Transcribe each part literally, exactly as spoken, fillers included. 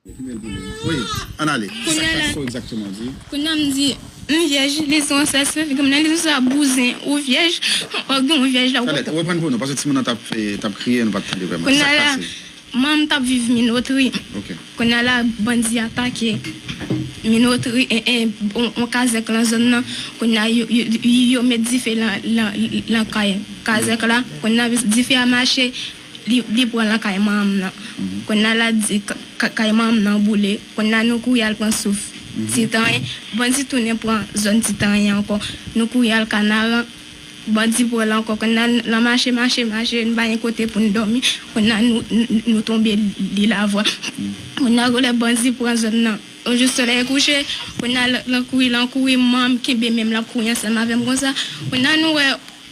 Wi, ann ale. Sa k pase w egzakteman, di? Kounye a m di, m vyèj, li se yon sèl sèl fi, kounye a li se sa bouzen, ou vyèj, ou gen yon vyèj la, ou Fè lè, reprann pou nou, paske timoun nan t ap fè, t ap kriye, nou pa t tande vrèman. Sa k pase? Manman m t ap viv Minotri. Ok. Kounye a la, bandi atake Minotri, e, e, on, on kazèk lan zòn nan. Kounye a, yo, yo, yo, yo met dife lan, lan, lan kay kazèk la. Kounye a, dife a mache, li, li pran lan kay manman m nan. Kounye a la, di, ka- ka- kay manman m nan boule. Kounye a, nou kouri al pran souf Titanyen. Bandi tounen pran zòn Titanyen ankò. Nou kouri al Kanaran. Bandi pran l ankò. Kounye a, l an mache, mache, mache, n pa gen kote pou n dòmi. Kounye a, nou, nou, nou tonbe Lilavwa. Kounye a, lè bandi pran zòn nan, o jou solèy kouche, kounye a, l an kouri, l an kouri, manman m kenbe men m, l ap kouri ansanm avè m konsa. Kounye a, nou wè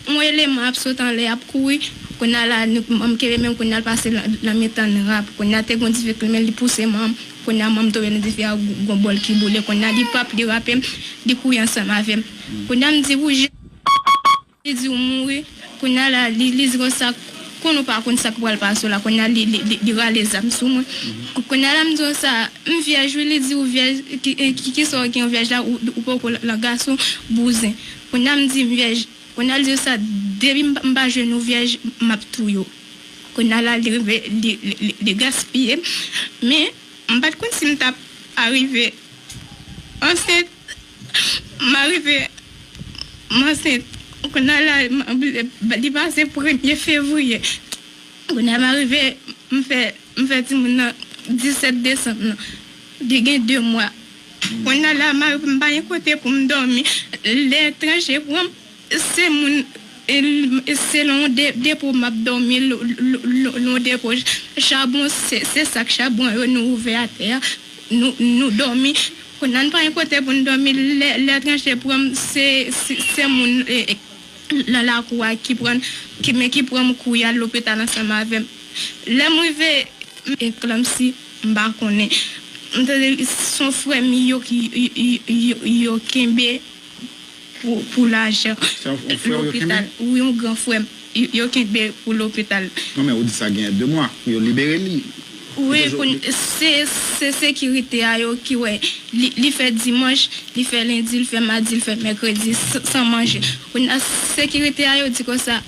yon eleman ap sot anlè, ap kouri. Kounye a la, nou, manman m kenbe men m, kounye a, l pase lan, lan mitan n rap. Kounye a, te gen yon dife k limen, li pouse manman m. Kounye a, manman m tonbe nan dife a, gon bòl ki boule. Kounye a, li pap, li rape m, li kouri ansanm avè m. Kounye a, m di, "Bouji." Li di, "Ou mouri." Kounye a la, li, li di konsa, "Konn ou pa konn sa k pral pase w la." Kounye a, li, li, li, li rale zam sou mwen. Kounye a la, m di konsa, "M vyèj, wi." Li di, "Ou vyèj, ki, ki, ki sa w gen ou vyèj la, ou, ou poko lan gason, bouzen." Kounye a, m di, "M vyèj." Kounye a, li di konsa, "Depi m pa, m pa jwenn ou vyèj, m ap touye w." Kounye a la, li rive, li, li, li, li gaspiye m. Men, m pa t konn si m t ap arive ansent. M arive, m ansent. Kounye a la, m, m, li pase premye fevriye. Kounye a, m arive, m fè, m fè timoun nan disèt desanm nan. Li gen de mwa. Kounye a la, m arive, m pa gen kote pou m dòmi. Lè etranje pran m, se moun, e, l- e, se lan yon de- depo m ap dòmi, l- l- l- l- lan yon depo chabon, se se sak chabon yo nou ouvè atè a, nou nou dòmi. Kounye a, n pa gen kote pou n dòmi. Lè lè etranje pran m, se se se moun, e, e, lan lakou a ki pran, ki men ki pran m kouri al lopital ansanm avè m. Lè m rive, m eklanmsi, m pa konnen. M tande se yon frè m yo ki yo, yo, yo, yo kenbe pou, pou lajan. Se yon, yon frè w yo kenbe? Lopital. Wi, yon gran frè m. Yo, yo kenbe pou lopital. Non, men ou di sa gen de mwa pou yo libere li. Wi, Yo toujou- koun- se se sekirite a yo ki wè li, li fè dimanch, li fè lendi, li fè madi, li fè mèkredi san, san manje. Kounye a sekirite a yo di konsa,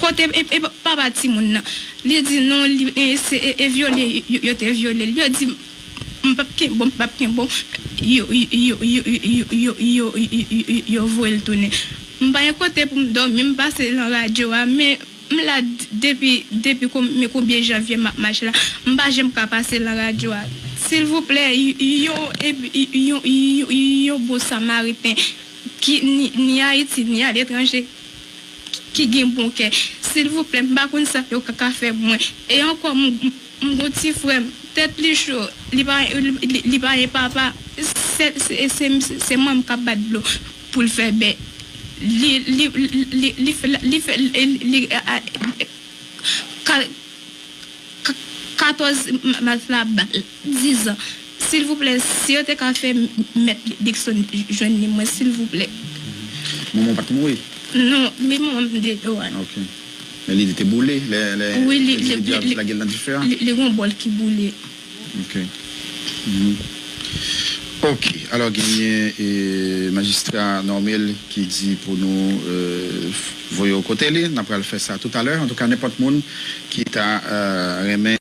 kote e, e papa timoun nan? Li di non, li e, se e, e vyole, yo, yo te vyole l. Yo di m p ap kenbe w, m p ap kenbe w. Yo, yo, yo, yo, yo, yo, yo, yo, yo, yo, yo voye l tounen. M pa gen kote pou m dòmi, m pase lan radyo a, men m la d- depi, depi kon- men konbyen janvye m ap mache la. M pa janm ka pase lan radyo a. Silvouplè, y- yon, epi, y- yon, yon, yon bon samariten ki ni, ni Ayiti, ni aletranje, ki gen bon kè. Silvouplè, m pa konn sa yo ka, ka fè pou mwen. E ankò, m, m, m gon ti frè m, tèt li cho, li pa, li, li, li pa gen papa. Se, se, se, se, se manman k ap bat dlo pou l fè bè. Li, li, li, li, li fè, li fè, li, li, a, a, ka, ka, katòz mas la ap ba l, dizan. Silvouplè, si yo te ka fè mèt Dickson jwenn li mwen, silvouplè. Manman w pa t mouri? Non, men manman m deyò a. Ok. Men li, li te boule, lè, lè Wi, li, lè li, yo li, lage l nan dife a? Li, li gen yon bòl ki boule. Ok. Mhm. Ok, alò genyen e, majistra Normil ki di pou nou e, voye w kote li. N ap pral fè sa toutalè. Antouka, nenpòt moun ki ta e, renmen